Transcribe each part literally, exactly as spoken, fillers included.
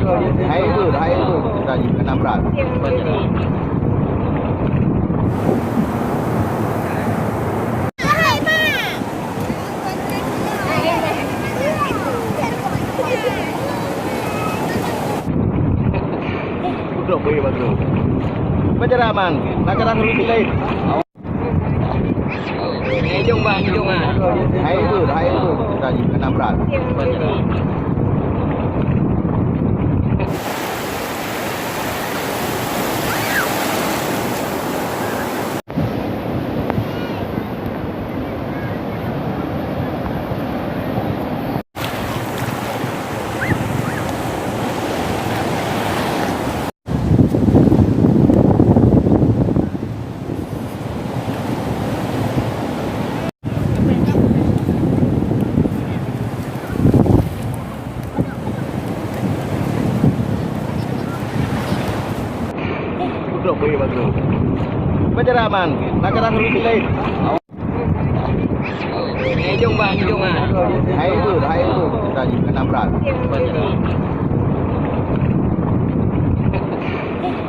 Hai tu, hai tu. Tadi kena berat. Duduk beri baru. Bergerak, Man. Nak gerak dulu sikit. Hidung, Bang, hidung, ah. Hai tu, hai tu. Tadi kena berat. Duduk beri baru. Bergerak, Man. Nak gerak dulu sikit. Hidung, Bang, hidung, ah. Hai tu, hai tu. Tadi kena berat.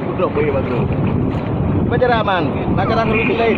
Duduk beri baru. Bergerak, Man. Nak gerak dulu sikit.